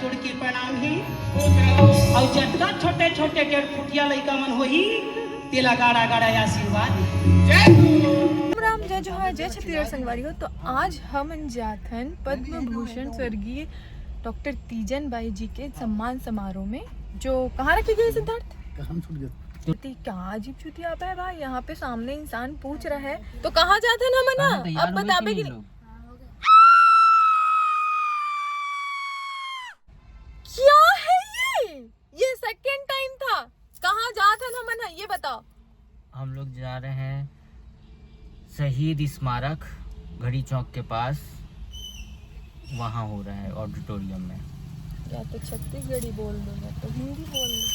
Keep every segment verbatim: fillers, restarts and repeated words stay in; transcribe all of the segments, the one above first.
जोड़ के प्रणाम हे। अउ जतका छोटे छोटे डेढ़ फुटिया लइका मन होही, तेला गाड़ा गाड़ा आशीर्वाद दे। राम राम, जय जोहार, जय छत्तीसगढ़ संगवारी हो। तो आज हमन जाथन पद्म भूषण स्वर्गीय डॉक्टर तीजन बाई जी के सम्मान समारोह में, जो कहाँ रखे गए सिद्धार्थ? कहाँ छूट गया? ते क्या अजीब चुतिया है भाई, यहाँ पे सामने इंसान पूछ रहा है तो कहाँ जाथन हमन ना? अब बताबे कि नहीं? क्या है ये? ये सेकंड टाइम था। कहाँ जाथन हमन ह, ये बताओ। हम लोग जा रहे हैं शहीद स्मारक घड़ी चौक के पास, वहाँ हो रहा है ऑडिटोरियम में। या तो छत्तीसगढ़ी बोल दो या तो हिंदी बोल दो।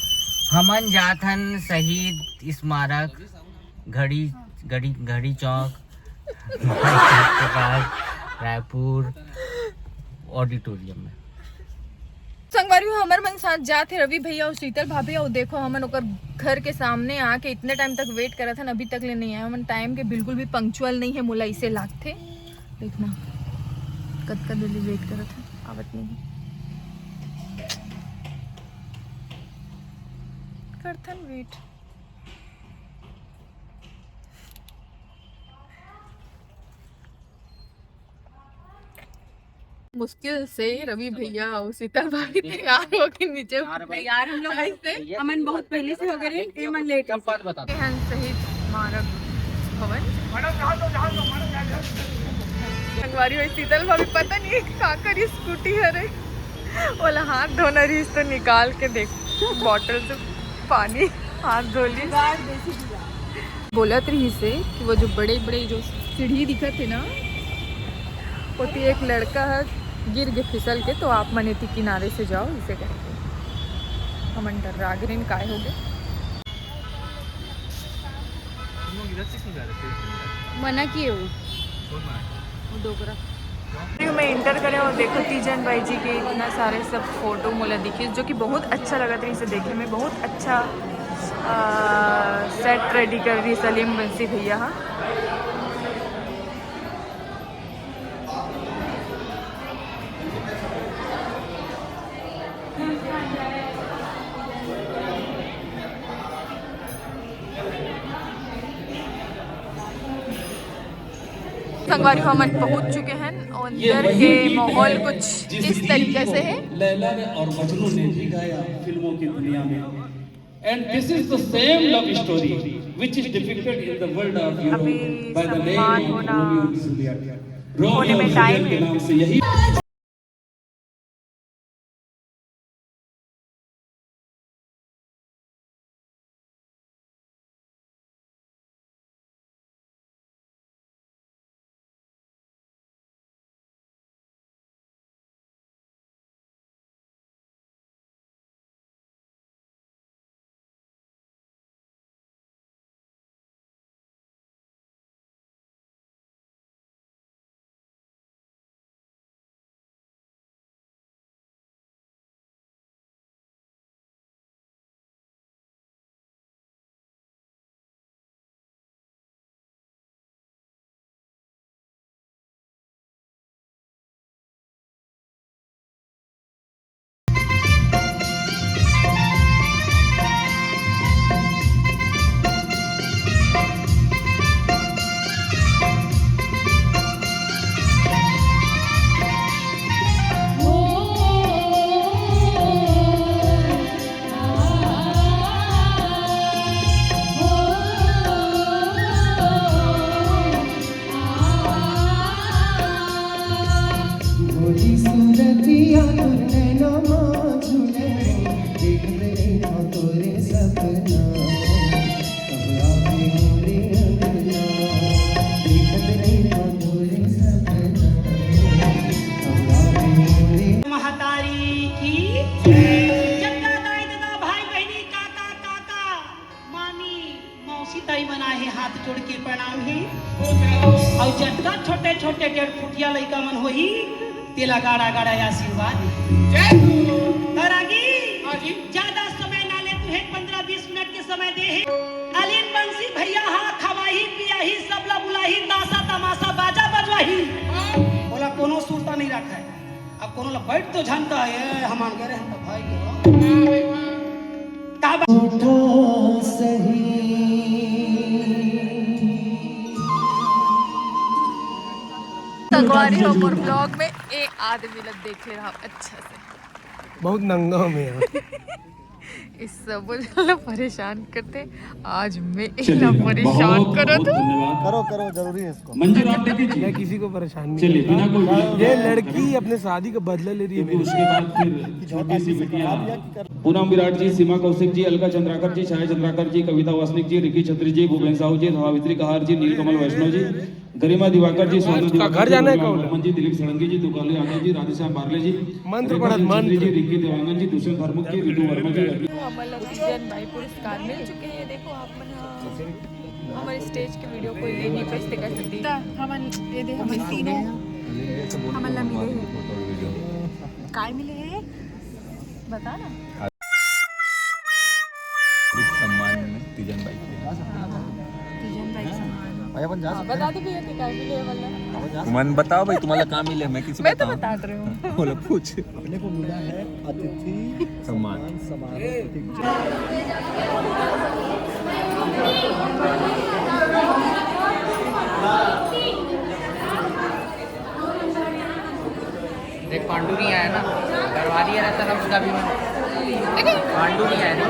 हमन जाथन शहीद स्मारक घड़ी घड़ी घड़ी चौक के पास रायपुर ऑडिटोरियम में। संगवारी हो, हमर मन साथ जात हे रवि भैया अउ शीतल भाभी। अउ देखो, हमन ओकर घर के सामने आके इतने टाइम तक वेट करत हन, अभी तक ले नहीं आए। हमन टाइम के बिल्कुल भी पंक्चुअल नहीं है, मोला इसे लागथे। देखना, कतका देर ले वेट करत हन, आवत नहीं है। करथन वेट। मुश्किल से रवि भैया अउ शीतल भाभी तैयार होके नीचे। तैयार हम लोग ऐसे, हमन बहुत पहले से हो गए, ये मन लेट। हम शहीद स्मारक भवन। संगवारी हो, शीतल भाभी पता नहीं का करी, स्कूटी हरे, ओला हाथ धोना रहिस तो निकाल के देख, बॉटल से पानी हाथ धो ली। बोलत रहिस हे कि वो जो बड़े बड़े जो सीढ़ी दिखत हे ना, ओती एक लड़का ह गिर के फिसल के, तो आप मन एती किनारे से जाओ, इसे करके हमन डर्रा गे रेन, काय हो गे। मना किए हो। वो डोकरा। में एंटर करें और देखो तीजन बाई जी के इतना सारे सब फोटो मोला दिखिस, जो कि बहुत अच्छा लगत रहिस देखे में, बहुत अच्छा सेट रेडी कर रही सलीम बंसी भैया। हाँ, संगवारी हो, हमन पहुंच चुके हैं और अंदर के माहौल कुछ इस तरीके से है। लैला ने और मजनू ने भी गाया फिल्मों की दुनिया में। And this is the same love story which is depicted in the world of Europe by the name of Romeo and Juliet. Romeo और जूलियट के नाम से यही महतारी की जय। जय दाई ददा, भाई बहिनी, काका काका, मामी मौसी ताई मन आए हे, हाथ जोड़ के प्रणाम हे। अउ जतका छोटे छोटे डेढ़ फुटिया लइका मन होही, तेला गाड़ा गाड़ा आशीर्वाद दे। जय हो। और आगी, हाँ जी। ज्यादा समय ना ले, तुहे पंद्रह बीस मिनट के समय दे हे। अलीन बंसी भैया हा खवाही पियाही, सबला बुलाही, तासा तमासा बाजा बजवाही। हाँ। ओला कोनो सुरता नहीं रखा है। अब कोनो ला बैठ तो जानता है, हम मान गए रे, हम तो भाई के हो। का बा- संगवारी हो मोर vlog में ए आदमी ला देख ले रहा अच्छा से। बहुत नंगा हूँ मैं यहाँ। इस सब ला परेशान करते, आज मैं इतना परेशान करो तो। धन्यवाद। करो करो, जरूरी है इसको। मंजू राठौर जी, मैं किसी को परेशान नहीं चलिए, बिना कोई करता। विलंब ये के लड़की अपने शादी का बदला ले रही है क्योंकि मेरे उसके बाद फिर छोटी सी बिटिया पूनम विराट जी, सीमा कौशिक जी, अलका चंद्राकर जी, छाया चंद्राकर जी, कविता वासनिक जी, रिकी छत्री जी, भूपेन साहू जी, सावित्री कहार जी, नीलकमल वैष्णव जी, गरिमा दिवाकर जी, सोना उसका दिवाकर घर जी, जाना है गुलाम कौन? मोहम्मद जी, दिलीप षडंगी जी, तुकाली आनंद जी, राधेश्याम बारले जी, मंत्र रेखा पढ़त, जी, छत्री मंत्र। जी, रिंकी देवांगन जी, दुष्यंत हरमुख जी, रितु वर्मा जी, तीजन भाई पुरस्कार मिल चुके हैं। देखो आप मन ह, हमर stage के video कोई ले नहीं पाइस, तेकर सेती हमन ये दे, हमन तीनों हमन ला मिले हैं। काय मिले है, बता ना। सम्मान में तीजन भाई के। तीजन भाई सम्मान। भाई अपन जा हाँ, बता दे भैया कि काय मिले है, बोलना। अपन जा तुमन बताओ भाई, तुम्हारा काम मिले, मैं किसी मैं तो बताऊं? बता रही हूँ। बोलो पूछ। अपने को मिला है अतिथि सम्मान। सम्मान समारोह प्रतीक चिन्ह। देख, पांडू नहीं आया ना, गरवालिया रहता ना उसका भी मन। पांडू नहीं आया ना।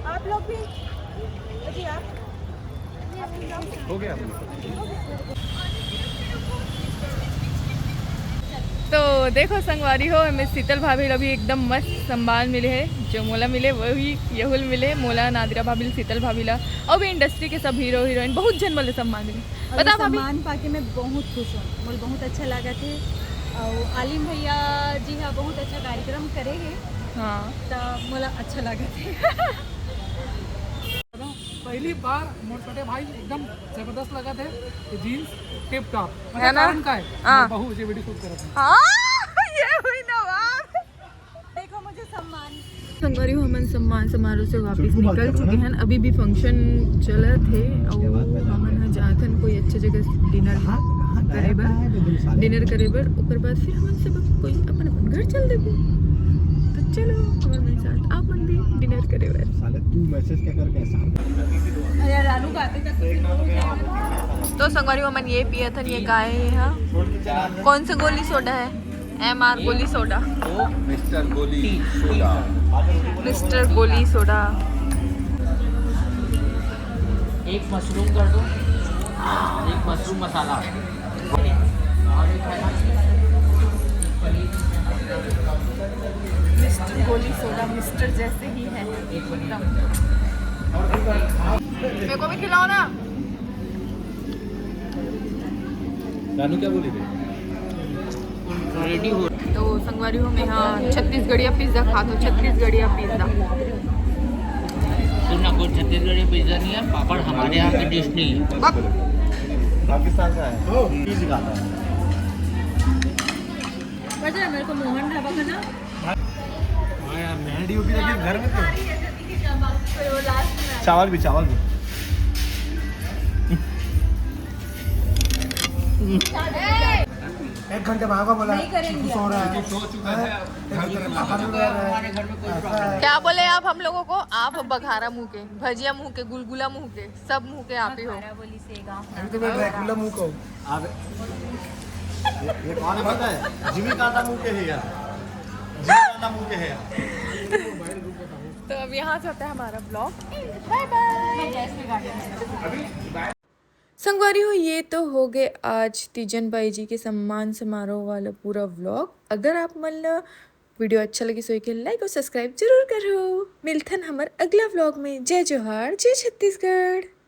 आप लोग भी जी, आप हो गया। तो देखो संगवारी हो, हमें शीतल भाभी ला भी एकदम मस्त सम्मान मिले है। जो मोला मिले वही यहुल मिले, मोला, नादिरा भाभी, शीतल भाभी ला, और भी industry के सब hero heroine, बहुत झन मोला सम्मान मिले। और बता ये भाभी। सम्मान पाके मैं बहुत खुश हूँ, मोला बहुत अच्छा लगा थे। और आलिम भैया जी हा बहुत अच्छा कार्यक्रम करे है, हाँ, तो मोला अच्छा लगा थे। पहली बार मोर छोटे भाई एकदम जबरदस्त लगा थे, ये jeans tip top। है ना? कारण का है? हाँ। बहू ये video shoot करत है। हाँ, ये हुई ना बात। देखो मुझे सम्मान। संगवारी हो, हमन सम्मान समारोह से वापस निकल चुके हैं। अभी भी function चलत है और हमन ह जात हन कोई अच्छा जगह dinner करे बर, dinner करे बर। ओकर बाद फिर हमन सब कोई अपन अपन घर चल देबो। तो चलो हमर मन साथ आप मन भी dinner करे बर। साले तू message क्या करके ऐसा तो संगवारी हो, हमन ये पियत हन, ये काय है, हाँ? कौन सा गोली सोडा है? एम आर गोली सोडा। मिस्टर गोली सोडा। मिस्टर गोली सोडा। एक मशरूम कर दो, एक मशरूम मसाला। मिस्टर गोली सोडा, मिस्टर जैसे ही है एकदम। मेरे को भी खिलाओ ना। जानू क्या बोली थी? रेडी हो। तो संगवारी हो, मैं यहाँ छत्तीसगढ़िया पिज्जा खा, तो छत्तीसगढ़िया पिज्जा। सुन ना, कोई छत्तीसगढ़ी पिज्जा नहीं है, पापड़ हमारे यहाँ की डिश नहीं है। पाकिस्तान का है, चीज का है। पता है, मेरे को मोहन ढाबा का ना हाँ यार, मैं ड्यूटी लगी घर में तो। चावल भी, चावल भी। एक घंटे भागा बोला, नहीं करेंगे। सो रहा है। क्या बोले आप हम लोगों को? आप बघारा मुंह के, भजिया मुंह के, गुलगुला मुंह के, सब मुंह के आप ही हो। अभी तो मैं ड्रैकुला मुंह का हूँ। अब ये, ये कौन है पता है? जिमी कांता मुंह के है यार। जिमी कांता मुंह के है यार। तो अब यहाँ से होता है हमारा vlog। बाय बाय। संगवारी हो, ये तो हो गए आज तीजन बाई जी के सम्मान समारोह वाला पूरा vlog। अगर आप मन ला video अच्छा लगे, सो के like और subscribe जरूर करो। मिलथन हमर अगला vlog में। जय जोहार, जय छत्तीसगढ़।